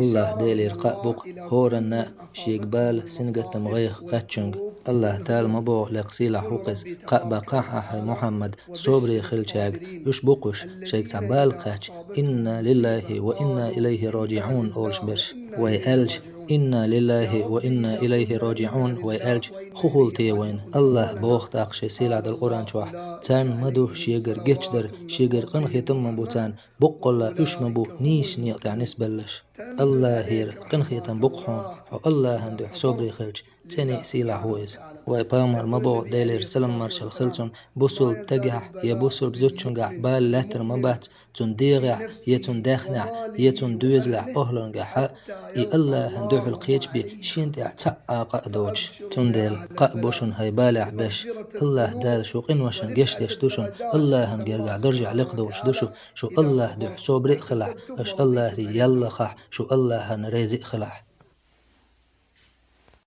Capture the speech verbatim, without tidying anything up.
Аллахь Делера кхаъ бу-кх хӀоранна а шега бала, сингаттам, гӀайгӀа кхаьччунга. Аллахь Дала ма боху, лекха сийлахь ву-кх иза: «Кхаъ баккхахьа ахь, хӀай Мухьаммад, собаре хиллачаьрга». Уьш бу-кх уьш, шайга цхьа бала кхаьчча: «Инна лиллахи ва инна илайхи раджиӀун», олуш берш. Вай аьлча: «Инна лиллахи ва инна илайхи раджиӀун», вай аьлча, хӀун хуьлу те вайна? Аллахь боху тӀаккха шен сийлахь долу Къуръан чохь: «Царна ма ду шегара гечдар, шегара къинхетам ма бу царна, боккъалла уьш ма бу нийсачу некъа тӀехь нисбелларш». Аллахьера къинхетам бу-кх хьуна, хьо Аллахьан дуьхьа собаре хилча, цӀена а, сийлахь а ву иза. Вай пайхамар ма боху, Делера салам-маршалла хуьлда цунна, бусулба стагехь я бусулба зудчуьнгахь бала лаьттар ма бац, цуьнан дегӀехь, я цуьнан даьхнехь, я цуьнан доьзалехь, охьалангахьа, и Аллахьан дуьхьал кхечу бен шена тӀехь цхьа а къа а доцуш. Цундела кхаъ бу шуна, хӀай балехь беш, Аллахь Дала шун къиношна гечдеш ду шуна, Аллахьан гергахь даржехь лекха долуш ду шу, шу Аллахь дуьхьа собаре а хилахь, аша Аллахье ял лахахь, шу Аллахьан реза а хилахь.